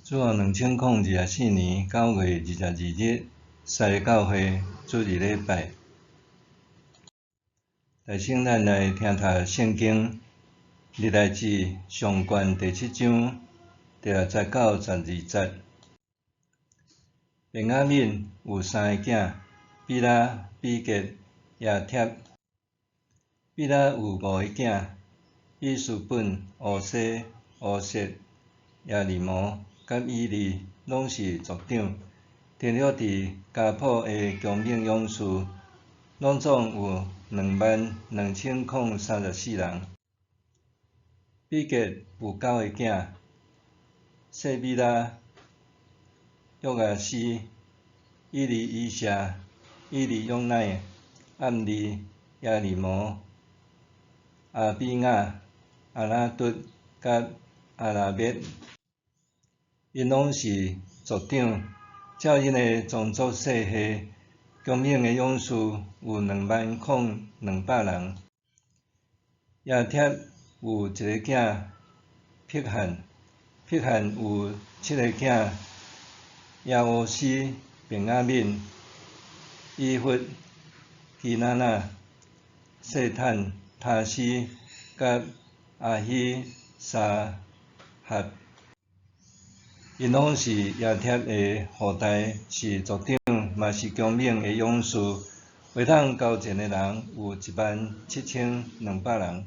主後2024年9月22日，西教會主日禮拜。台先咱來聽讀聖經，歷代志上卷第七章第六節到十二節。便雅憫有三个囝：比拉、比結、亞帖。比拉有五个囝：以斯本、烏西、烏設、耶利摩、佮以利，攏是族長。登錄佇家譜的強猛勇士，攏總有22,034人。比結有九个囝：細米拉、約阿斯、以利以謝、以利約乃、暗利、耶利摩、亞比雅、亞拿突佮亞拿滅。𪜶攏是族長，照𪜶的宗族世系，強猛的勇士有20,200人。亞帖有一個囝辟罕，辟罕有七个囝：耶烏斯、便雅憫、以弗、基拿拿、細坦、他施佮亞希沙合。𪜶攏是亞帖的後代，是族長，嘛是強猛的勇士。會當交戰的人有17,200人。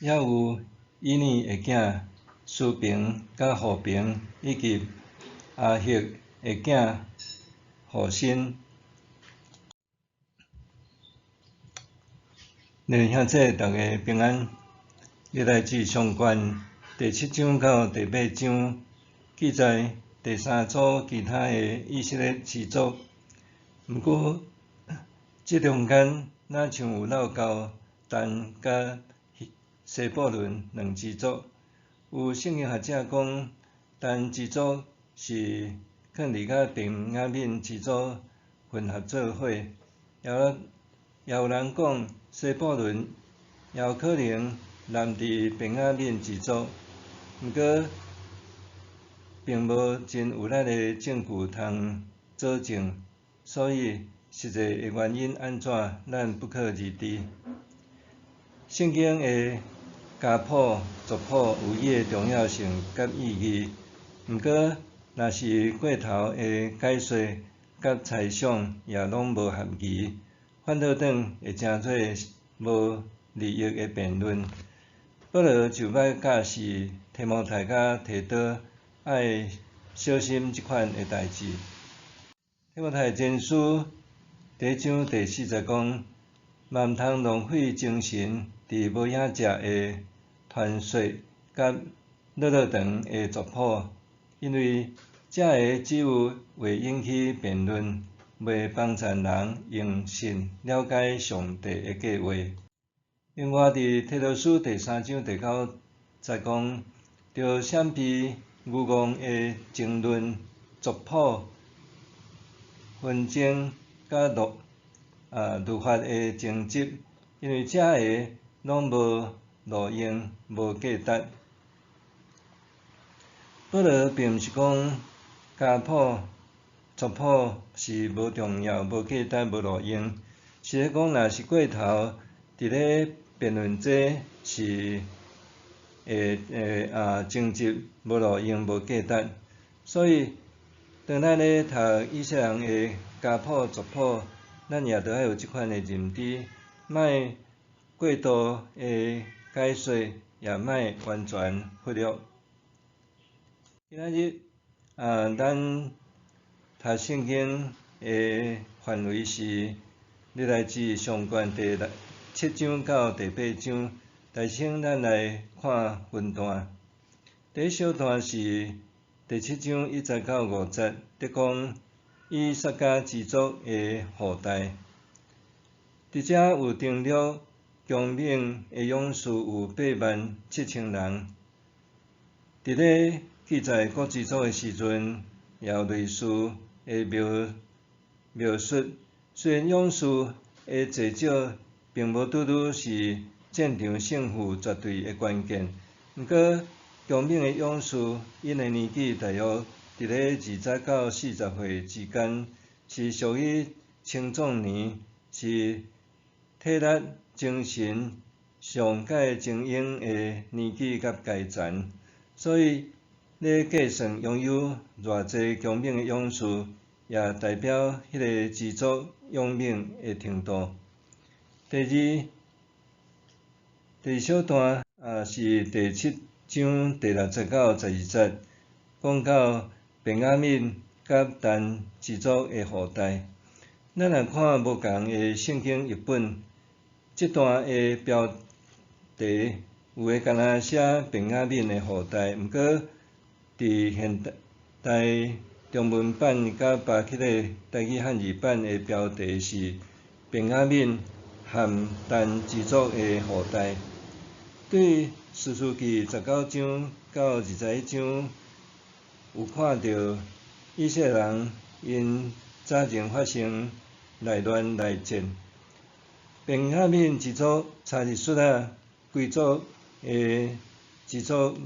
猶有以尼的囝書平佮戶平，以及亞赫的囝戶新。弟兄姊妹，逐家平安。歷代志上卷第七章到第八章記載第三組其他的以色列氏族。毋過，這中間若像有漏到但佮西布倫兩支族。有聖經學者講，但支族是囥佇佮便雅憫支族混合做伙，也有人講西布倫也有可能納佇便雅憫支族，毋過並無真有力的證據通佐證，所以實際的原因按怎，咱不可而知。聖經的家譜、族譜有伊的重要性佮意義，毋過若是過頭的解說佮猜想，也攏無合宜，反倒轉會成做無利益的辯論。保羅就欲教示提摩太佮提多愛小心這款的代誌。提摩太前書第一章第四節講，嘛毋通浪費精神佇無影食的傳說佮落落長的族譜，因為這个只有會引起辯論，袂幫贊人用信了解上帝的計劃。另外，佇提多書第三章第九節講，著閃避愚戇的爭論、族譜紛爭佮律法的爭執，因為這个攏無路用、無價值。保羅並毋是講家譜、族譜是無重要、無價值、無路用，是咧講若是過頭佇咧辯論這是會爭執無路用、無價值。所以，當咱咧讀以色列人的家譜、族譜，咱也著愛有這款的認知，莫過度的解說，也莫完全忽略。今仔日咱讀聖經的範圍是歷代志上卷第七章到第八章。首先，咱來看分段。第一小段是第七章一節到五節，咧講以薩迦支族的後代。佇遮有登錄強猛的勇士有87,000人。佇咧記載各支族的時陣，也有類似的描述。雖然勇士的濟少，並無拄拄是戰場勝負絕對的關鍵，毋過強猛的勇士，𪜶的年紀大約佇咧20到40歲之間，是屬於青壯年，是體力、精神上蓋精英的年紀佮階層。所以，咧計算擁有偌濟強猛的勇士，也代表彼个支族勇猛的程度。第二，第二小段啊是第七章第六節到12節，講到便雅憫佮但支族的後代。咱若看無仝的聖經譯本，這段的標題有的敢若寫便雅憫的後代，毋過佇現代中文版佮巴克禮台語漢字版的標題是便雅憫和但支族的後代。對士師記19章到21章有看著以色列人𪜶早前發生內亂內戰，便雅憫支族差入術仔規族的支族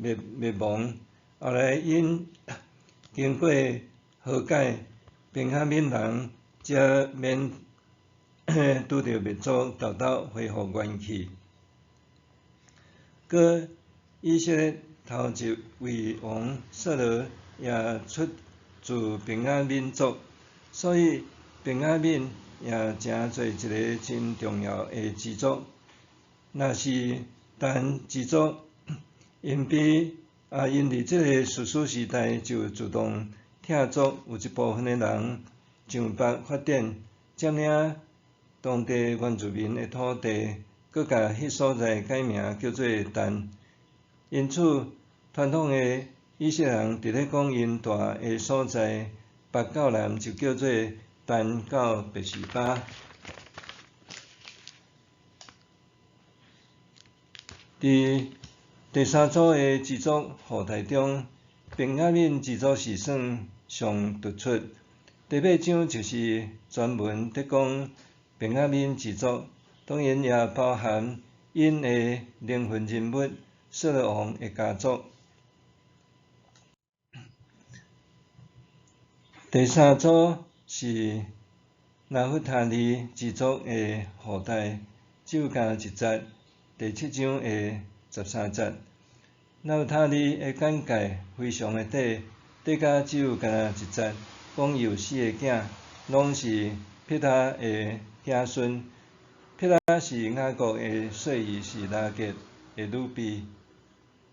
滅滅亡，後來𪜶經過和解，便雅憫人才免拄著滅族，沓沓恢復元氣。閣以色列頭一位王掃羅也出自便雅憫族，所以便雅憫也成做一个真重要的支族。若是但支族，𪜶比啊，𪜶佇這个士師時代就自動拆族，有一部分的人上北發展，佔領當地原住民的土地，閣共彼所在改名叫做但。因此，傳統的以色列人佇咧講𪜶住的所在，北到南就叫做但到別是巴。佇第三組的支族後代中，便雅憫支族是算上突出。第八章就是專門佇講便雅憫支族，當然也包含𪜶的靈魂人物掃羅王的家族。第三組是拿弗他利支族的後代，只有共一節，第七章的13節。拿弗他利的簡介非常的短，短甲只有干焦一節，講伊有四个囝，攏是毗拉的子孫。毗拉是雅各的細姨，是拉結的女婢。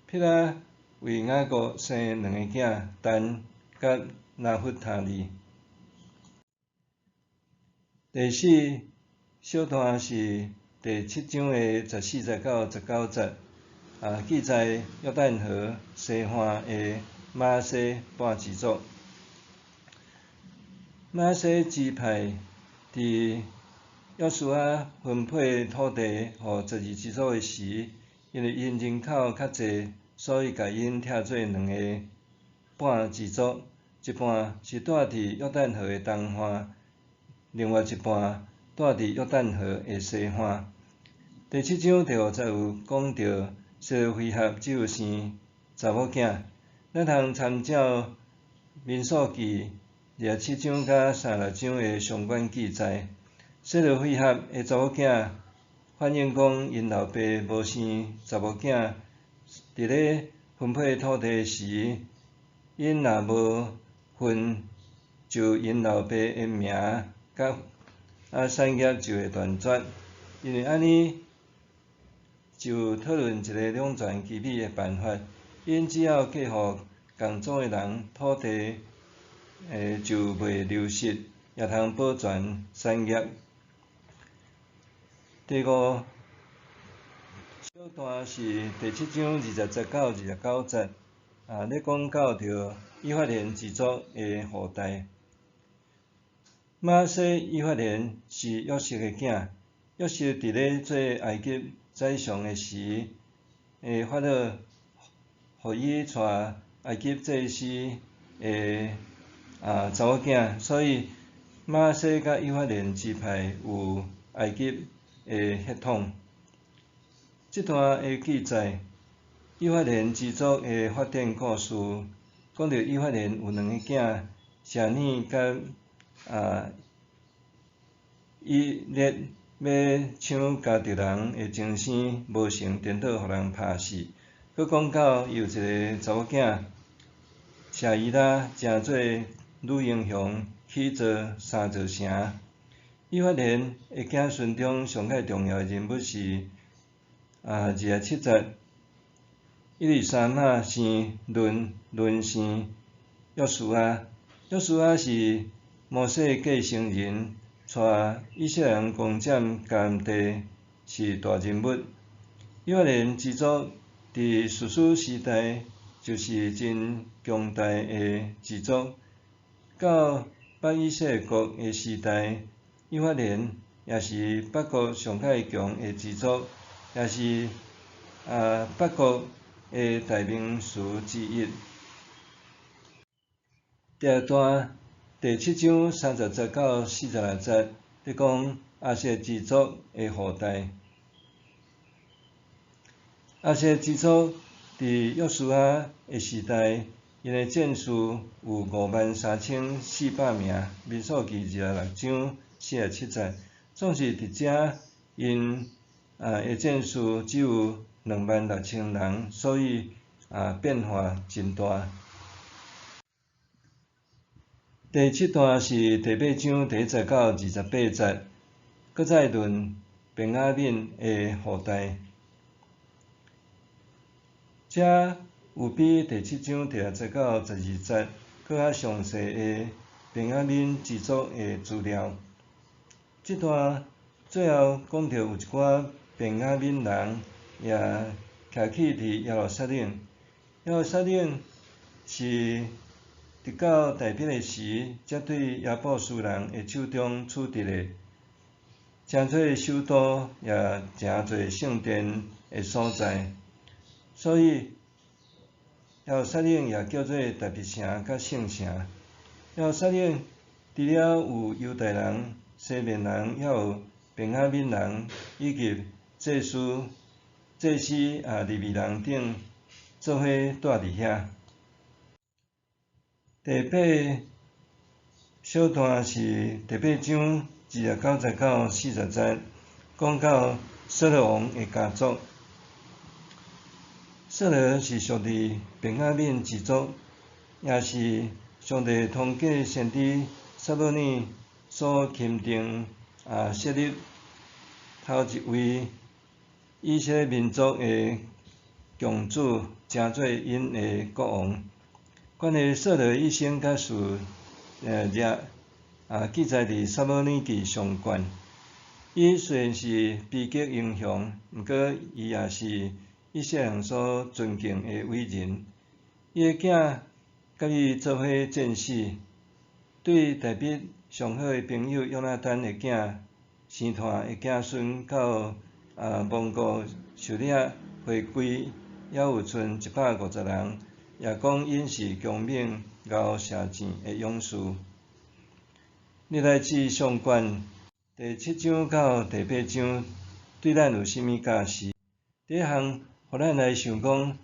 毗拉為雅各生兩個囝，但佮拿弗他利。第四小段是第七章的14節到19節，啊，記載約旦河西岸的瑪拿西半支族。瑪拿西支派佇約書亞分配土地予12支族的時，因為𪜶人口較濟，所以共𪜶拆做兩个半支族，一半是住佇約旦河的東岸，另外一半住佇約旦河的西岸。第七章第五節有講著西羅非合只有生查某囝，咱通參照民數記27章佮36章的相關記載。西羅非合的查某囝反映講，𪜶老爸無生查某囝，佇咧分配土地時，𪜶若無份，就𪜶老爸的名佮產業就會斷絕。因為按呢，就討論一个兩全其美的辦法。𪜶只要給予仝種的人土地，就袂流失，也通保全產業。第五小段是第七章20節到29節，啊，咧講到著以法蓮支族的後代。瑪拿西以法蓮是約瑟的囝，約瑟佇咧做埃及宰相的時，法老予伊娶埃及祭司的查某囝，所以瑪拿西佮以法蓮支派有埃及的血統。這段的記載，以法蓮支族的發展故事，講著以法蓮有兩个囝，謝爾佮以列欲搶迦特人的終生無成，顛倒予人拍死。閣講到伊有一个查某囝，謝伊拉成做女英雄，起造三座城。以法蓮的子孫中上蓋重要的人物是27節，以利沙瑪生嫩，嫩生約書亞。約書亞是摩西繼承人，帶以色列人攻佔迦南地，是大人物。以法蓮支族佇士師時代就是真強大的支族，到北以色列國的時代，以法蓮也是北國上蓋強的支族，也是北國的代名詞之一。第二段第七章30節到46節，咧講亞設支族的後代。亞設支族佇約書亞的時代，𪜶的戰士有53,400名，民數記26章47節。總是佇遮，𪜶的戰士只有26,000人，所以變化真大。第七段是第八章第一節到28節，閣再論便雅憫的後代。遮有比第七章第六節到12節閣較詳細的便雅憫支族的資料。這段最後講著有一寡便雅憫人也徛起佇耶路撒冷。耶路撒冷是直到大衛的時，才對耶布斯人的手中取得的，成做首都，也成做聖殿的所在。所以耶路撒冷也叫做大衛城佮聖城。耶路撒冷除了有猶大人、西緬人，猶有便雅憫人，以及祭司、祭司利未人等做伙蹛佇遐。第八小段是第八章29節到40節，講到掃羅王的家族。掃羅是屬佇便雅憫支族，也是上帝通過先知撒母耳所欽定設立頭一位以色列民族的共主，成做𪜶的國王。關於掃羅一生佮事跡記載佇撒母耳記上卷。伊雖然是悲劇英雄，毋過伊也是以色列人所尊敬的偉人。伊的囝佮伊做伙戰死，對大衛上好的朋友約拿單的囝生湠的子孫到亡國狩獵回歸，猶有賰150人，也講𪜶是強猛𠢕射箭的勇士。歷代志上卷第七章到第八章對咱有啥物教示？第一項，予咱來想講，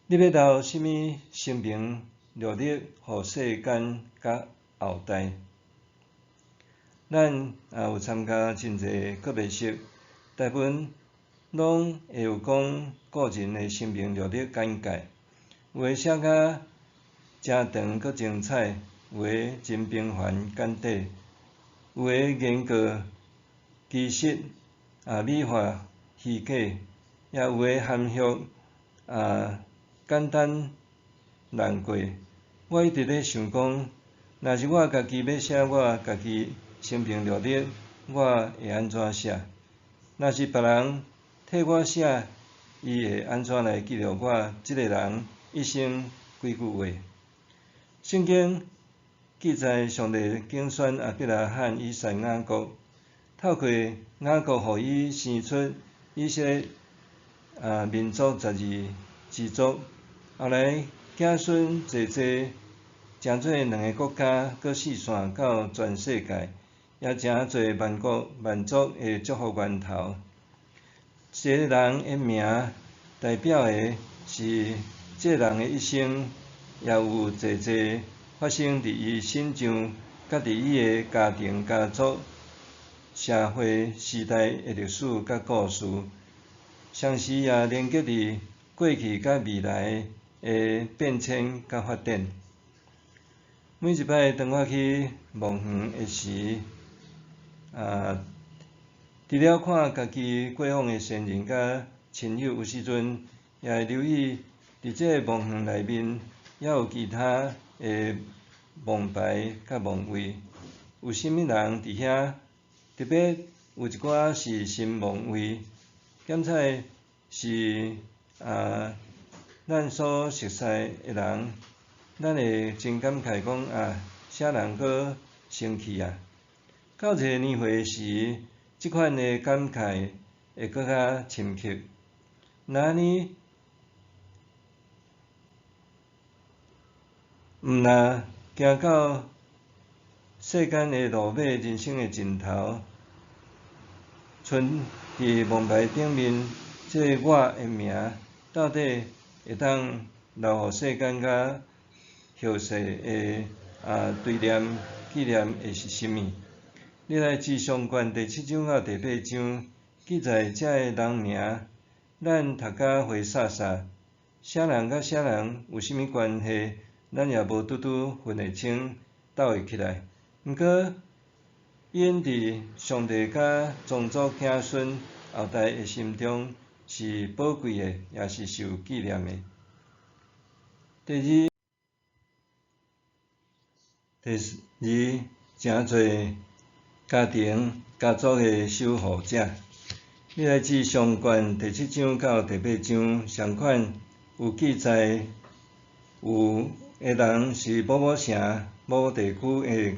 你欲留啥物聲名歷歷予世間佮後代？咱有參加真濟告別式，大部分攏會有講個人的生命歷歷簡介，有的寫甲誠長閣精彩，有的真平凡簡短，有的言過其實美化虛假，也有的含蓄簡單難過。我一直咧想講，若是我家己欲寫我家己生平履歷，我會按怎寫？若是別人替我寫，伊會按怎來記錄我這個人一生幾句話？聖經記載上帝揀選亞伯拉罕、以撒、雅各，透過雅各予伊生出以色列民族12支族，後來子孫濟濟，成做兩个國家，閣四散到全世界，也成做萬國萬族的祝福源頭。一个人的名代表的是這人的一生，也有濟濟發生佇伊身上，佮佇伊的家庭、家族、社會、時代的歷史佮故事，同時也連結佇過去佮未來的變遷佮發展。每一擺當我去墓園的時，除了看家己過往的先人佮親友，有時陣也會留意佇這个墓園內面，猶有其他的墓牌佮墓位，有啥物人佇遐？特別有一寡是新墓位，檢採是咱所熟似的人，咱會真感慨講啊，啥人閣先去啊？到這個年歲時，這款的感慨會閣較深刻。若按呢，毋若行到世間的路尾，人生的盡頭，賰佇墓牌頂面這個我的名，到底會當留予世間佮後世的追念紀念的是啥物？歷來志上卷第七章到第八章記載這个人名，咱讀甲花灑灑，啥人佮啥人有啥物關係，咱也無拄拄分會清、鬥會起來。毋過，𪜶佇上帝佮宗族子孫後代的心中是寶貴的，也是受紀念的。第二，第二，成做家庭、家族的守護者。歷來志上卷第七章到第八章，相款有記載，有的人是某某城、某某地區的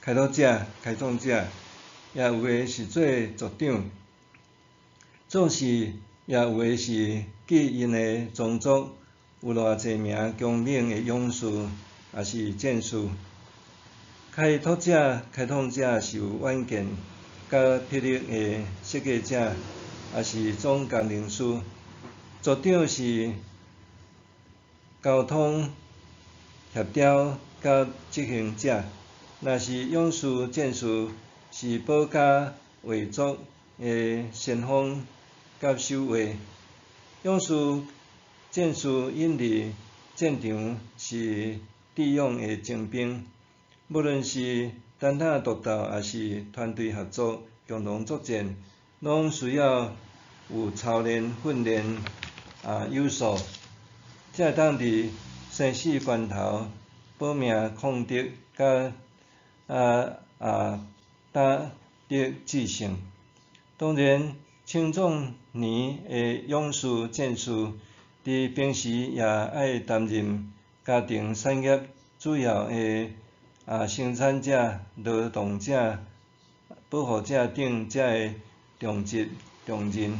開拓者、開創者，也有的是做族長，總是也有的是記𪜶的宗族有偌濟名強猛的勇士，抑是戰士。開拓者、開創者是有遠見佮魄力的設計者，抑是總工程師。族長是溝通、協調佮執行者。若是勇士、戰士，是保家衛族的先鋒佮守衛。勇士、戰士𪜶佇戰場是智勇的精兵，無論是單打獨鬥，抑是團隊合作、共同作戰，攏需要有操練、訓練有素，才會當佇生死關頭保命抗敵，佮打得制勝。當然，青壯年的勇士、戰士，佇平時也愛擔任家庭產業主要的生產者、勞動者、保護者等這个重責重任。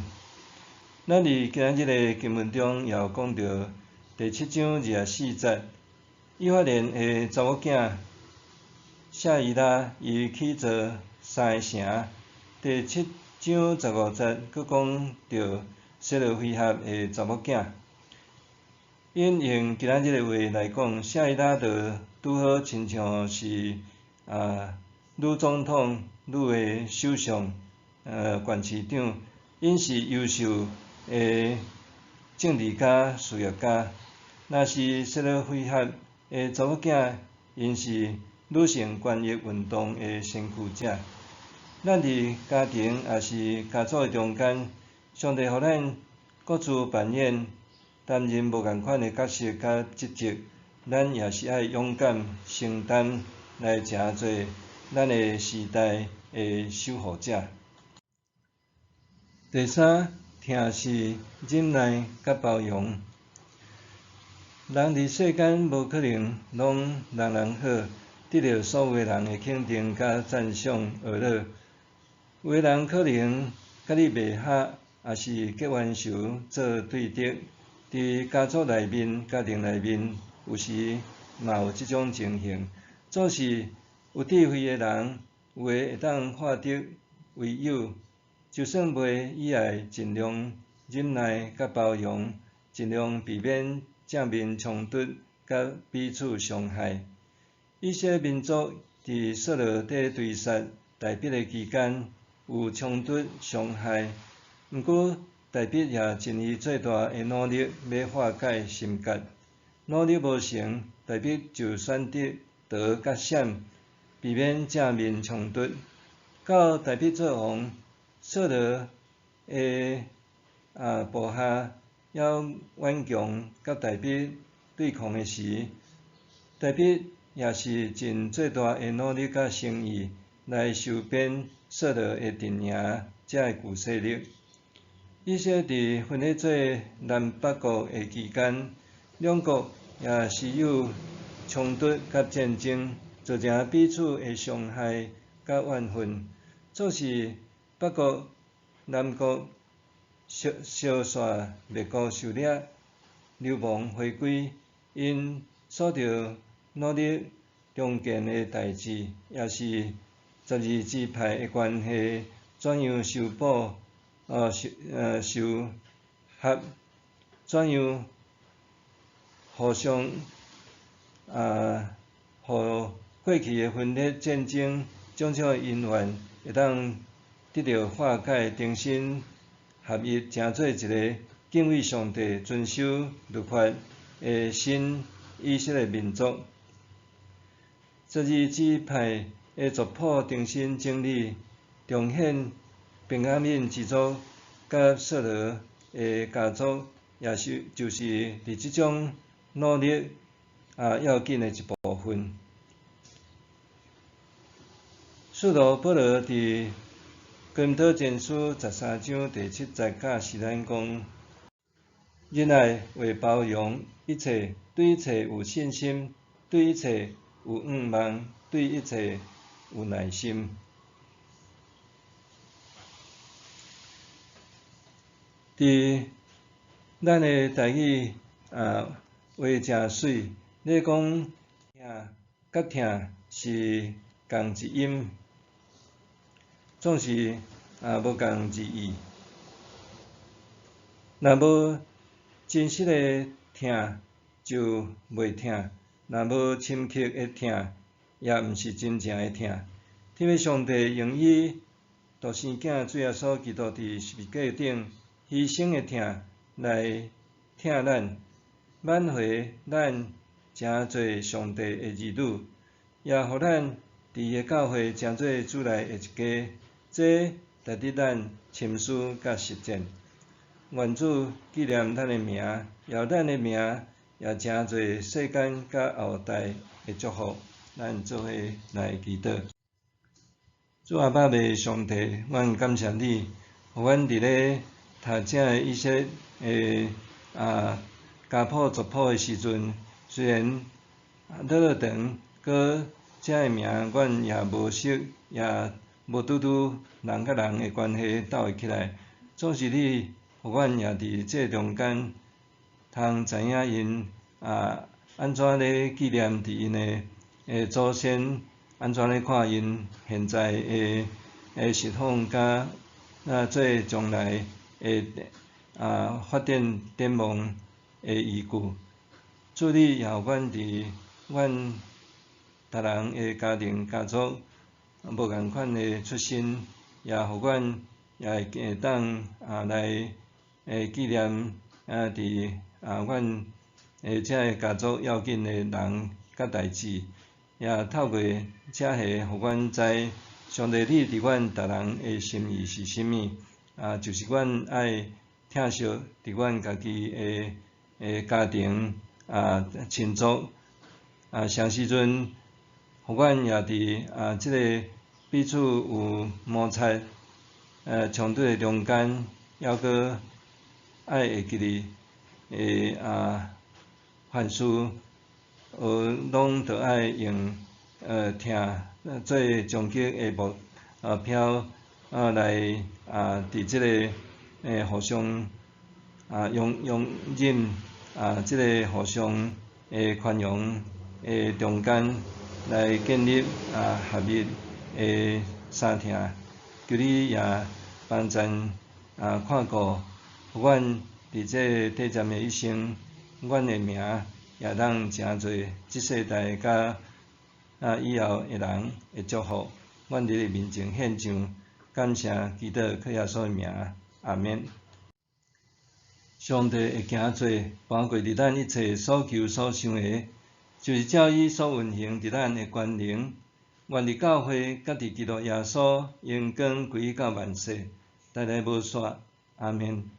咱佇今仔日的經文中也有講著第七章二十四節，以法蓮的查某囝謝伊拉，伊起造三个城。第七章十五節閣講著西羅非合的查某囝。𪜶用今仔日的話來講，謝伊拉就拄好親像是女總統、女的首相、縣市長，𪜶是優秀的政治家、事業家。若是西羅非合的查某囝，𪜶是女性權益運動的先驅者。咱佇家庭抑是家族的中間，上帝予咱各自扮演、擔任無仝款的角色佮職責，咱也是愛勇敢承擔來成做咱的時代的守護者。第三，疼是忍耐佮包容。人佇世間無可能攏人人好，得著所有的人的肯定佮讚賞學樂。有的人可能佮你袂合，抑是結冤仇做對敵。佇家族內面、家庭內面，有時嘛有這種情形。總是有智慧的人，有的會當化敵為友，就算袂，伊也會盡量忍耐佮包容，盡量避免正面衝突佮彼此傷害。以色列民族佇掃羅佇追殺大衛的期間，有衝突傷害，毋過大衛也盡伊最大的努力欲化解心結。努力無成，大衛就選擇逃佮閃，避免正面衝突。到大衛做王，掃羅的部下猶頑強佮大衛對抗的時，大衛也是盡最大的努力佮誠意來收編掃羅的陣營遮的舊勢力。以色列佇分裂做南北國的期間，兩國也時有衝突佮戰爭，造成彼此的傷害佮怨恨。總是北國、南國相相煞滅國受掠，流亡回歸，𪜶所著努力重建的代誌，也是十二支派的關係怎樣修補、修修合，怎樣互相予過去的分裂戰爭種種的恩怨，會當得著化解，重新合一，成做一个敬畏上帝、遵守律法的新以色列民族。十二支派的族譜重新整理，重現便雅憫支族佮掃羅的家族，也是就是佇這種努力要緊的一部分。使徒保羅佇哥林多前書13章第7節教示咱講：忍耐為包容一切，對一切有信心，對一切有向望，對一切有耐心。佇咱的台語話誠媠，咧講疼佮疼是仝一音，總是無仝字義。若無真實的疼，就袂疼；若無深刻的疼，也毋是真正的疼。天父上帝用伊獨生囝主耶穌基督佇十字架頂犧牲的疼來疼咱，挽回咱成做上帝的兒女，也予咱佇伊的教會成做主內的一家，這值得咱深思佮實踐。願主紀念咱的名，予咱的名也成做世間佮後代的祝福。咱做伙來祈禱。主阿爸父上帝，阮感謝你，予阮佇咧讀這个以色列的家譜族譜的時陣，雖然落落長，閣這个名阮也無熟，也無拄拄人佮人的關係鬥會起來，總是你予阮也佇這中間，通知影𪜶按怎咧紀念佇𪜶的祖先，按怎咧看𪜶現在的侍奉，佮做將來的發展展望的依據。主你也予阮佇阮逐人的家庭家族無仝款的出身，也予阮也會當來紀念佇阮的這个家族要緊的人佮代誌，也透過這个，予阮知上帝你佇阮逐人的心意是啥物，就是阮愛疼惜佇阮家己的家庭親族，啥時陣，予阮也佇這个彼此有摩擦、衝突的中間，猶閣愛會記得凡事，攏著愛用疼做終極的目標來佇這个互相容容忍這个互相的寬容的中間來建立合一的三疼。求你也幫贊看顧，予阮佇這短暫的一生，阮的名也當成做這世代佮以後的人的祝福。阮佇你面前獻上感謝，祈禱靠耶穌的名，阿們。上帝的行做，包括佇咱一切所求所想的，就是照伊所運行佇咱的權能。願佇教會佮佇基督耶穌榮光歸到萬世，代代無煞。阿們。